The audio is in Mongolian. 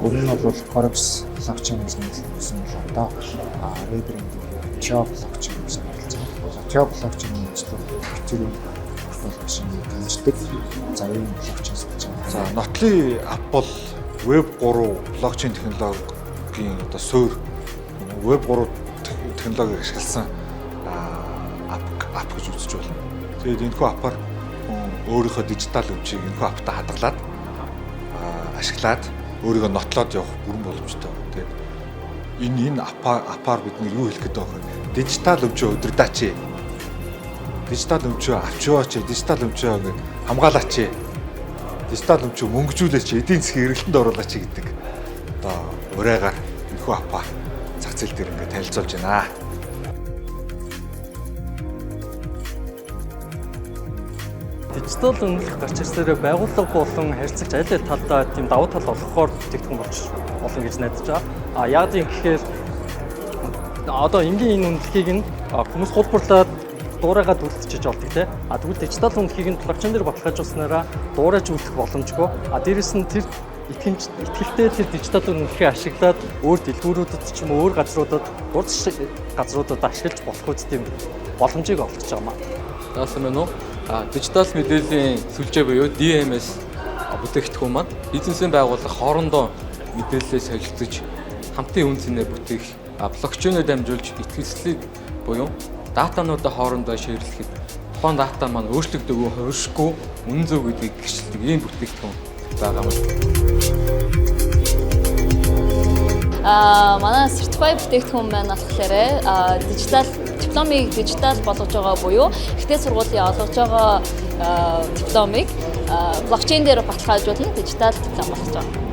Өмнө нь бол Corex блокчейн гэж нэрлэгдсэн бол одоо rebranding Teo блокчейн гэж нэрлэж байгаа. За, Teo блокчейн үйлчлэг Ethereum virtual machine-ийг дэмждэг. За, ийм блокчейн суулж байгаа. За, Notly app бол Web 3 блокчейн технологийн одоо суурь, Web 3 технологиг ашигласан app гэж үзэж байна. Тэгээд энэхүү app аар өөрийнхөө дижитал өмчийг энэхүү app таа хадгалаад, ашиглаад, өөрийгөө нотлоод явах бүрэн боломжтой. Тэгээд энэ app аар бид нэр юу хэлэх гээд байгаа вэ? Дижитал өмчөө удирдаач. Дижитал өмчөө авч яваач, дижитал өмчөө ингээд хамгаалаач. Дижитал өмчөө мөнгөжүүлээч, эдийн засгийн эргэлтэнд оруулаач гэдэг одоо урайгаар энэхүү app аа зах зээл дээр ингээд танилцуулж байна. Дижитал үнэлэх гарч ирсээрээ байгууллага болон харилцагч аль аль талдаа тийм давуу тал олгохоор бүтээгдэхүүн болж болно гэж найдаж байгаа. А яг тийм гэхээр одоо энгийн энэ үнэлэхийг нь хүмүүс хулбарлаад дуурайгаад үлдчихэж болдог, тий. А тэгвэл дижитал үнэлэхийг нь блокчейн дээр баталгаажуулснараа дуурайж үлдэх боломжгүй. А дээрэс нь тэр итгэмж итгэлтэй тэр дижитал үнэлэхийг ашиглаад өөр дэлгүүрүүдэд ч юм уу, өөр газруудад, дурд газруудад ашиглаж болох үст тийм боломжийг олгож байгаа юм аа. Таасан байна уу? Дижитал мэдээллийн сүлжээ буюу DMS бүтээгдэхүүн маань бизнесийн байгууллага хоорондоо мэдээлэлээ солилцож, хамтын үн цэнэ бүтээх, блокчейнээр дамжуулж итгэлцлийг буюу датануудаа хоорондоо share лэхэд тухайн дата маань өөрчлөгдөөгүй, хувиршгүй, үнэн зөв гэдгийг гэрчилдэг ийм бүтээгдэхүүн байгаа юм. Манай Certify бүтээгдэхүүн маань болохоор дижитал дипломыг дижитал болгож байгаа буюу ихтэй сургуулийн олгож байгаа дипломыг блокчейн дээр баталгаажуулан дижитал диплом болгож байгаа.